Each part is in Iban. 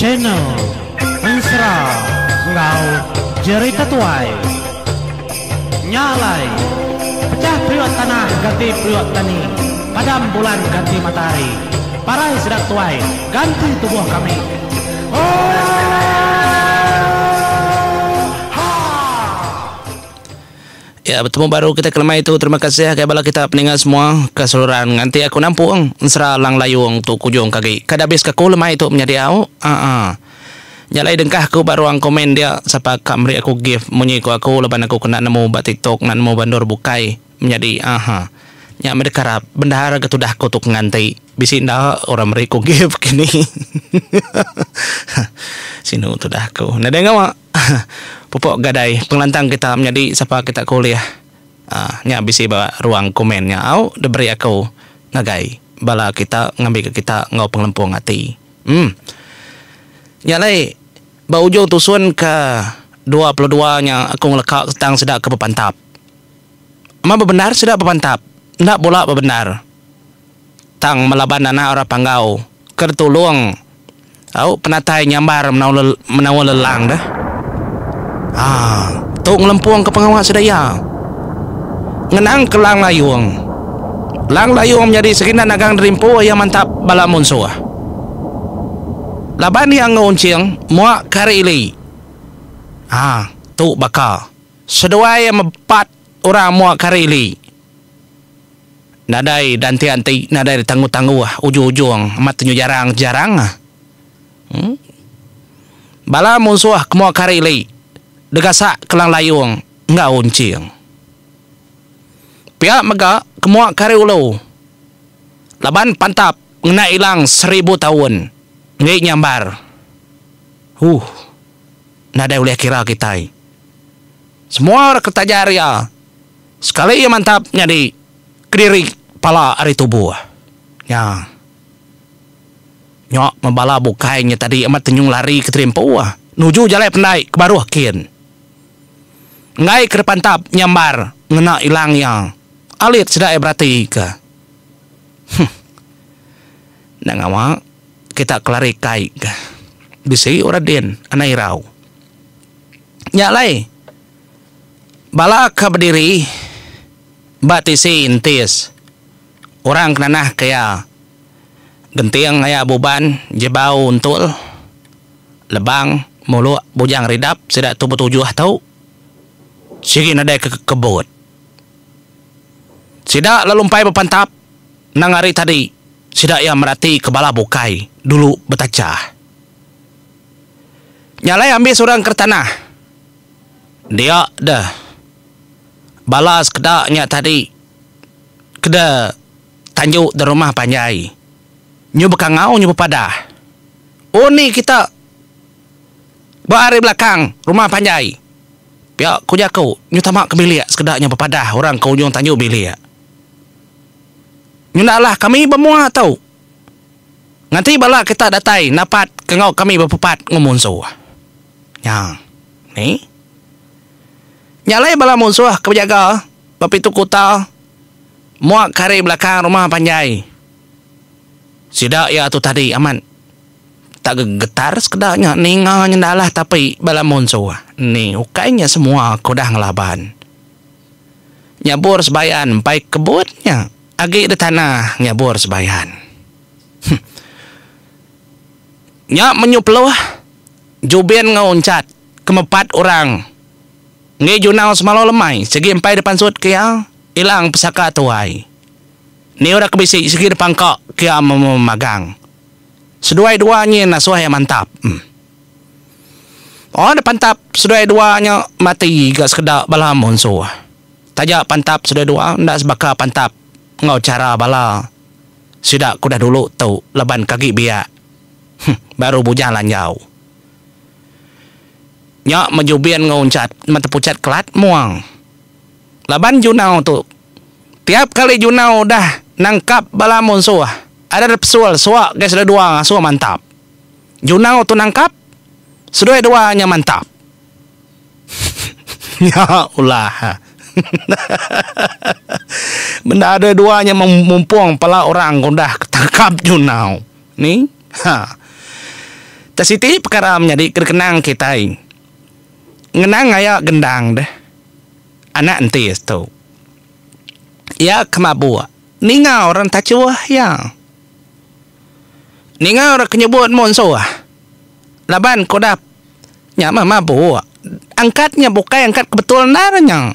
Channel Ensera enggau Jerita Tuai. Nya alai, pecah periuk tanah ganti periuk tani, padam bulan ganti matahari, parai sida tuai ganti tubuh kami. Oohaa! Ya betemu baru kita kelemai tu terima kasih agai bala kita peninga semua ke seluran nganti aku nampung ensera lang layung tu kujung ke agi kada habis ke aku lemai tu menyadi au aa nya alai dengkah aku ba ruang komen dia sapa ka meri aku gift munyi ku aku laban aku kena nemu ba tiktok enda nemu ba endur bukai menyadi aha nya meh deka rap bendar ga tudah aku tu ke nganti bisi enda orang meri ku gift kini sinu tudah aku nadai ngawa. Pupok gadai pengelantang kita menyadi sapa kita ke ulih nya bisi ba ruang komen nya au diberi aku ngagai bala kita ngambika kita enggau pengelempung ati. Em. Nya alai ba ujung tusun ke 22 nya aku ngeleka tang sida ke bepantap. Amat bebendar sida bepantap enda bula bebendar. Tang melaban anak orang Panggau ke ditulung au penatai nyambar menawa lelang deh. Haa tu ngelempung ke pengawa sida iya. Ngenang ke Lang Layung. Lang Layung menyadi serinda nagang derimpu iya mantap bala munsuh. Laban iya enggau Unching mua ke hari ili. Haa tu baka seduai iya mepat orang mua ke hari ili. Nadai danti anti nadai ditangguh-tangguh ujung-ujung amat tenyu jarang-jarang. Em. Bala munsuh ke mua kari ili degasak Kelang Layung enggau Unching. Pia mega ke mua kari ulu laban pantap ngena ilang seribu taun enggi nyambar. Huh. Nadai ulih kira kitai. Semua orang ke tajar iya. Sekali iya mantap nyadi kediri pala ari tubuh. Nya. Nya meh bala bukai nya tadi amat tenyung lari ke terimpu nuju jalai pendai ke baruh kin. Enggai ke depantap nyambar ngena ilang iya. Alit sida iya berati ke. Huh. Enda ngawa kita ke lari kai ke. Bisi orang din anang irau. Nya alai. Bala ke bediri ba tisi entis orang ke nanah ke iya genting aya buban jebau entul lebang muluk bujang ridap sida tu betujuh tu sigi nadai ke kebut. Sida lalu empai bepantap nang hari tadi sida iya merati ke bala bukai dulu betachah. Nya alai ambis orang ke tanah. Dia deh. Bala sekeda nya tadi kede tanju da rumah panjai. Nyu bekangau nyu bepadah. Oh ni kita ba ari belakang rumah panjai. Pia ku jaku nyu tama ke bilik sekeda nya bepadah orang ke ujung tanju bilik. Nyu enda alah kami ba mua tu. Nganti bala kita datai napat ke enggau kami bepepat enggau munsuh. Nya. Ni. Nya alai bala munsuh ke bejaga ba pintu kuta muak ke ari belakang rumah panjai. Sida iya tu tadi amat tak gegetar sekeda nya ninga nyenda alah tapi bala munsuh. Ni ukai nya semua ke udah ngelaban. Nyabur sebayan empai kebut nya agi di tanah nyabur sebayan. Huh. Nya menyu peluh. Jubin enggau Unchat ke mepat orang enggi Junau semalau lemai sigi empai dipansut ke iya ilang pesaka tuai. Ni orang ke bisi sigi dipangka ke iya memagang. Seduai dua nyin asuh iya mantap. Oh dipantap seduai dua nya mati ga sekeda bala munsuh. Taja pantap seduai dua enda sebaka pantap enggau chara bala sida ke udah dulu tu laban ke agi biak. Huh, baru bujang lanjau. Nya mejubin enggau unchat metepuchat kelat muang. Laban Junau tu, tiap kali Junau udah nangkap bala munsuh, ada pesul suak gai seduai dua ngasuh mantap. Junau tu nangkap, seduai dua nya mantap. Nya ulah. Bendar dua dua nya mumpung pala orang ke udah tangkap Junau. Ni. Ha. Te siti pekara menyadi ke dikenang kitai ngenang aya gendang deh anak entis tu. Iya ke mabuk ninga orang tachuh iya. Ninga orang ke nyebut munsuh laban ke udah nya meh mabuk. Angkat nya bukai angkat ke betul endar nya.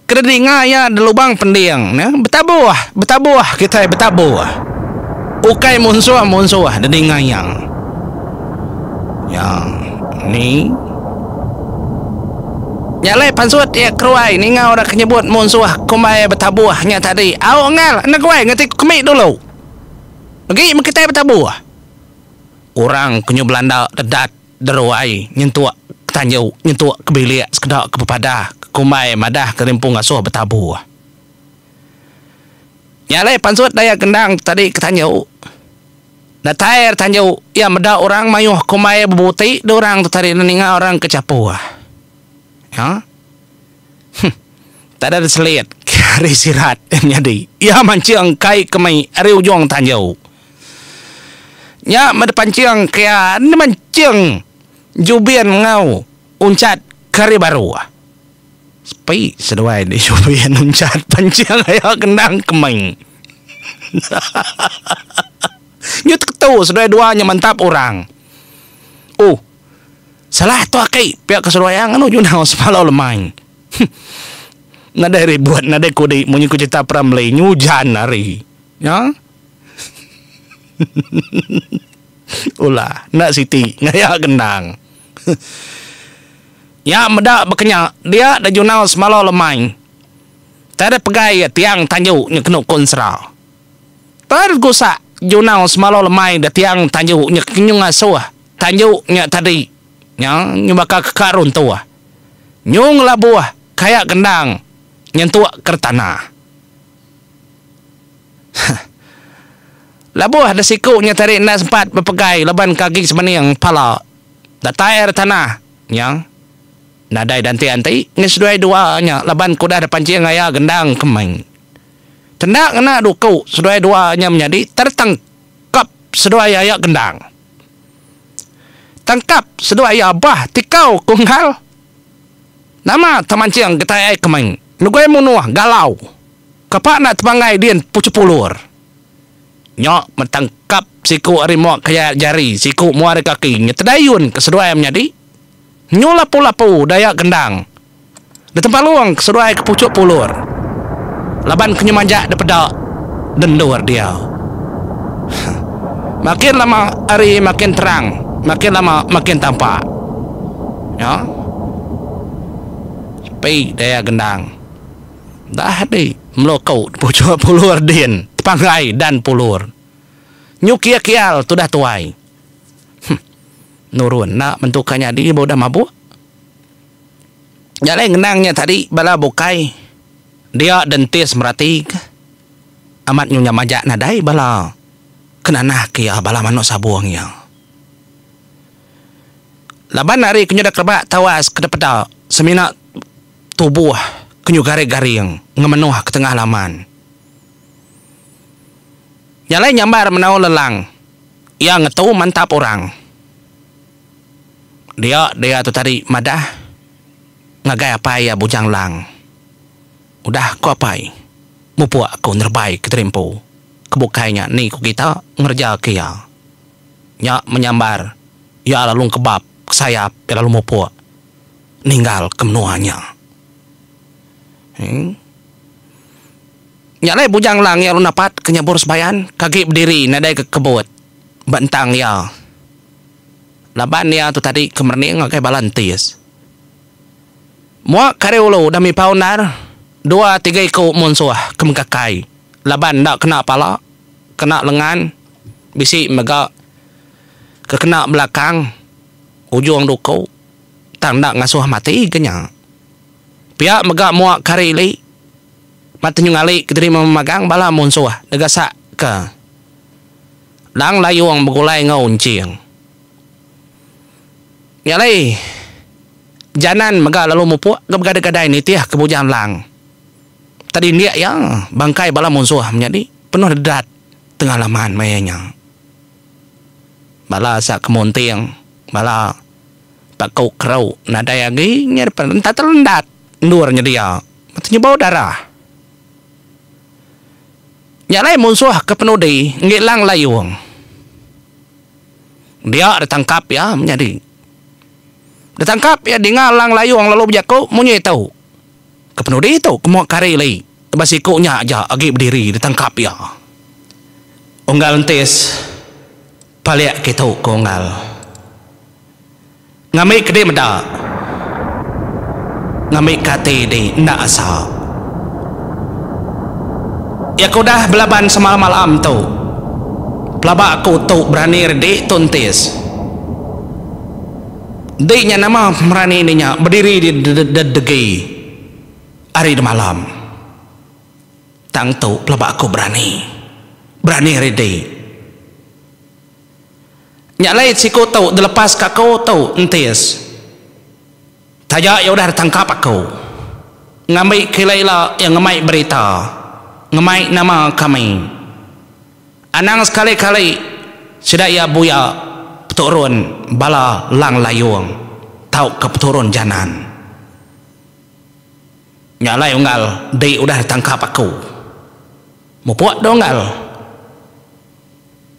Ke didinga iya da lubang pending ne betabuh betabuh kitai betabuh. Ukai munsuh munsuh didinga iya. Ya ni. Nya alai pansut iya keruai ninga orang ke nyebut munsuh kumbai betabuh nya tadi. Au engal enda guai ngeti ku kemi dulu. Agi meh kitai betabuh. Orang ke nyu belanda dedat deruai nyentuk ke tanju nyentuk ke bilik sekeda ke bepadah ke kumbai madah ke rimpu ngasuh betabuh. Nya alai pansut daya gendang tadi ke tanju. Datai ari tanju, iya meda orang mayuh kumbai bebuti deh orang tu tadi ninga orang ke chapuh. Ya. Huh. Tada diselit ke ari sirat iya menyadi. Iya manching kai ke mei ari ujung tanju. Nya meh dipanching ke iya manching jubin enggau unchat ke ari baruh. Sepi seduai di Jubin unchat panching aya kendang keming. Nyu teketu seduai dua nya mantap orang. Oh. Salah tu aki pia ke seduai iya nganu junau semalau lemai. Nadai ribut nadai kudi munyi ku cerita Pramli nyu ujan hari. Nya. Ulah enda siti ngaya gendang. Nya meda baka nya, dia da junau semalau lemai. Tai da pegai iya tiang tanju nya kenu ku ensera. Tai da gusak junau semalau lemai da tiang tanju nya ke nyu ngasuh tanju nya tadi nya nyu baka ke ka runtuh. Nyu ngelabuh kaya gendang nyentuk ke tanah. Huh. Labuh da siku nya tadi enda sempat bepegai laban ke agi sebening pala. Datai ari tanah nya, nadai danti-anti ngi seduai dua nya laban ke udah dipanching aya gendang ke meng. Tenda ngena duku seduai dua nya menyadi tertangkap seduai aya gendang. Tangkap seduai iya bah tikau ku enggau. Nama temanching kitai ai ke meng negui munuh galau kapa enda tepanggai din puchu pulur. Nya metangkap siku ari mua ke jari, siku mua ari kaki nya tedayun ke seduai menyadi. Nyu lapu-lapu daya gendang. Ditempalung ke seduai ke puchuk pulur. Laban ke nyu majak dipeda dendur dia. Makin lama ari makin terang, makin lama makin tampak. Nya. Sepi daya gendang. Dah di meluku puchuk pulur din tepanggai dan pulur. Nyu kia kial tudah tuai. Huh. Nurun enda mentuka nyadi ba udah mabuk. Nya alai ngenang nya tadi bala bukai dia dentist merati ke amat nyu nya majak nadai bala ke nanah ke iya bala manuk sabung iya. Laban ari ke nyudah kerebak tawas ke dipeda semina Tubuh ke nyu garing-garing ngemenuh ke tengah laman. Nya alai nyambar menau lelang, iya ngetu mantap orang. Dia dia tu tadi madah ngagai apai iya Bujang Lang. Udah ku apai, mupuk aku nerebai ke terimpu. Ke bukai nya ni ku kita ngereja ke iya. Nya menyambar iya lalu ngkebap ke sayap iya lalu mupuk. Ninggal ke menua nya. Emm. Nya alai Bujang Lang iya lalu napat ke nyabur sebayan ke agi bediri nadai ke kebut ba entang iya. Laban iya tu tadi ke merening ngagai bala entis. Mua ke ari ulu udah mipau endar dua tiga iku munsuh ke mengkakai laban enda kena pala, kena lengan, bisi mega ke kena belakang ujung duku. Tang enda ngasuh mati ke nya. Pia mega mua ke hari ili, ba tenyu ngali ke terima memagang bala munsuh degasak ke Lang Layung begulai enggau Enching. Nya alai, Janan mega lalu mupuk ke begadai-gadai nitih ke Bujang Lang. Tadi indik iya bangkai bala munsuh menyadi penuh dedat tengah laman maya nya. Bala sa kemunting, bala paku keru nadai agi nya enta telendat endur nyedia nyebau darah. Nya alai munsuh ke penudi enggi Lang Layung. Dia ditangkap iya menyadi. Ditangkap iya dinga Lang Layung lalu bejaku munyi tu. Ke penudi tu ke mua kari li ba siku nya aja agi bediri ditangkap iya. Unggal entis palik kitu ku unggal. Ngambi ke di meda. Ngambi ke ati di enda asa. Iya ke udah belaban semalam-malam tu. Pelaba aku tu berani redi tu entis. Di nya nama merani ni nya bediri di degi hari demalam. Tang tu pelaba aku berani. Berani ari di. Nya alai siku tu dilepas ka aku tu entis. Taja iya udah ditangkap aku. Ngambi ke ila-ila iya ngemai berita. Ngemai nama kami. Anang sekali-kali sida iya buya peturun bala Lang Layung tauka peturun Janan. Nya alai unggal di udah ditangkap aku. Mupuk deh unggal.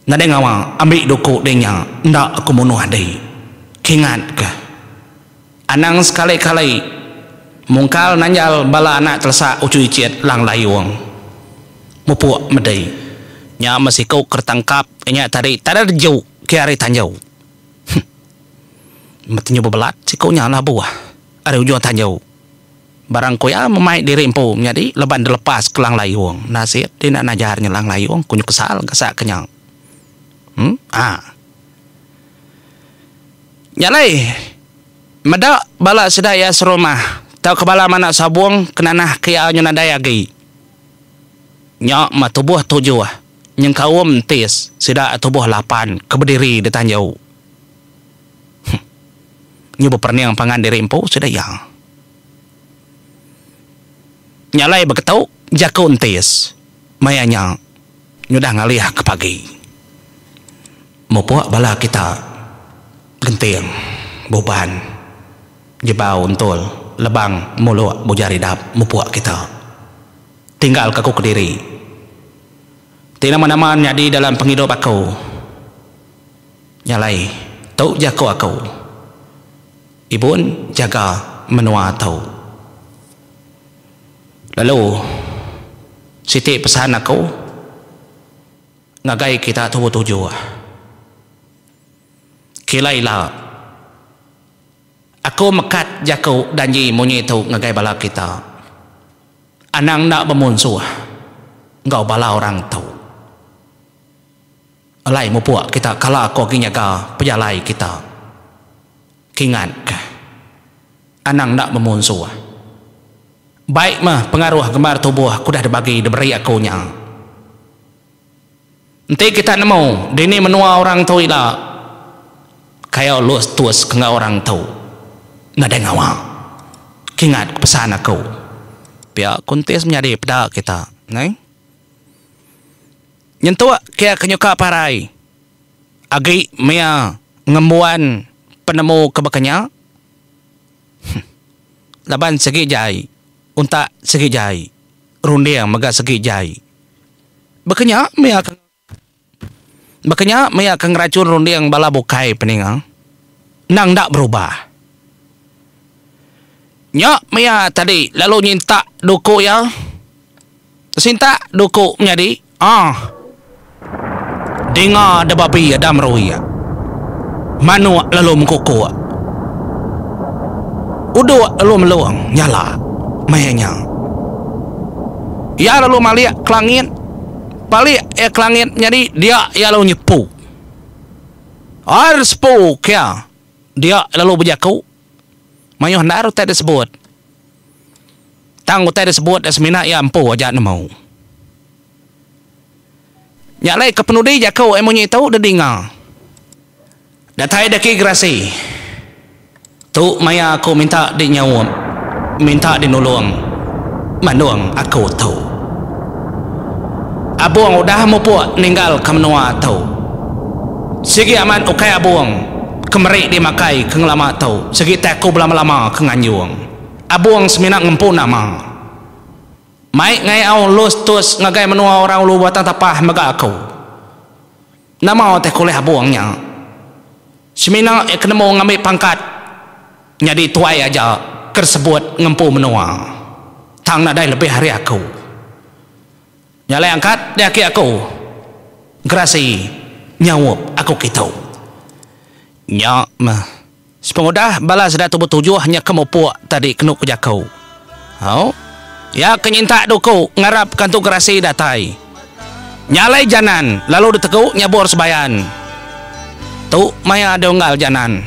Nadai ngawa ambi duku di nya enda aku munuh di. Kingat ka. Anang sekali-kali mungkal nanjal bala anak telesak uchu ichit Lang Layung. Mupuk medi. Nya meh siku ke ditangkap inya tadi tada deju ke ari tanju. Huh. Metenyu bebelat siku nya labuh ari ujung tanju. Barang ku iya memai diri empu menyadi laban dilepas ke Lang Layung. Nasit ti enda najar nya Lang Layung ku nyu kesal gasak ke nya. Huh. Haa. Nya alai, meda bala sida iya serumah tauka bala manuk sabung ke nanah ke iya nyu nadai agi. Nya meh tubuh tujuh nyengkaum entis sida tubuh lapan ke bediri di tanju. Huh. Nyu beperening pangan diri empu sida iya. Nya alai beketu jaku entis maya nya nyudah ngalih ke pagi. Mupuk bala kita Genting, Buban, Jebau Entul, Lebang, Muluk, Bujar Idap mupuk kita. Tinggal ke aku kediri. Ti nama-nama nyadi dalam pengidup aku. Nya alai, tu jaku aku. Ibun jaga menua tu. Lalu siti pesan aku. Ngagai kita tu betujuh. Kila ila aku mekat jaku danji munyi tu ngagai bala kita. Anang enda bemunsuh enggau bala orang tu. Alai mupuk kita kala aku agi nyaga pejalai kita. Kingatka. Anang enda bemunsuh. Baik meh pengaruh gembar tubuh ke udah dibagi diberi aku nya. Enti kita nemu dini menua orang tu ila, kayau lus tus ke enggau orang tu nadai ngawa. Kingat pesan aku. Pia ku entis menyadi peda kita. Neh. Nyentuk kia ke nyuka parai agi mia ngembuan penemu ke baka nya. Huh. Laban sigi jai, untak sigi jai, runding mega sigi jai. Baka nya mia ke Baka nya mia ke ngerachun runding bala bukai peninga. Endang enda berubah. Nya mia tadi lalu nyintak duku iya. Sintak duku menyadi aah. Dinga da babi Adam Ruik. Manuk lalu mengkukuk. Uduk lalu melung nyala maya nya. Iya lalu malik ke langit. Balik iya ke langit menyadi dia iya lalu nyepu. Ar sepu ke iya dia lalu bejaku. Mayuh endar utai disebut. Tang utai disebut iya semina iya empu aja nemu. Nya alai ke penudi jaku iya munyi tu didinga. Datai daki gerasi. Tu maya aku minta di nyaup, minta di nulung mandung aku tu. Abung udah mupuk ninggalka menua tu. Sigi amat ukai abung ke meri di makai ke ngelama tu sigi tai aku belama-lama ke nganjung. Abung semina ngempu nama. Mai ngai au lus tus ngagai menua orang ulu Batang Tapah mega aku. Nama utai ke ulih abung nya. Semina iya ke nemu ngambi pangkat nyadi tuai aja ke disebut ngempu menua. Tang nadai lebih ari aku. Nya alai angkat deh aki aku Gerasi nyaup aku kitu. Nya meh sepengudah bala sida tu betujuh nya ke mupuk tadi kenu ku jaku. Au iya ke nyintak duku ngarap ka entu Gerasi datai. Nya alai janan lalu ditegu nyabur sebayan. Tu maya deh unggal janan.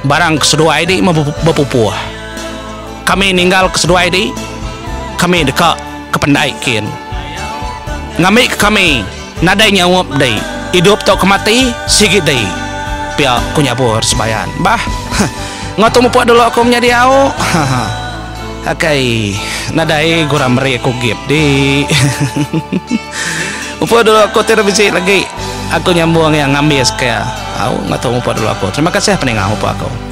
Barang ke seduai di meh bepupuh. Kami ninggal ke seduai di, kami deka ke pendai kin. Ngambi ke kami nadai nyaup di, idup tauka mati sigi di, pia ku Nyabur Sebayan. Bah, enggau tu mupuk dulu aku menyadi au. Haha. Akai, nadai gura meri aku gip di. Mupuk dulu aku ti bisi lagi aku nyambung iya ngambis ke au enggau tu mupuk dulu aku. Terima kasih peninga mupuk aku.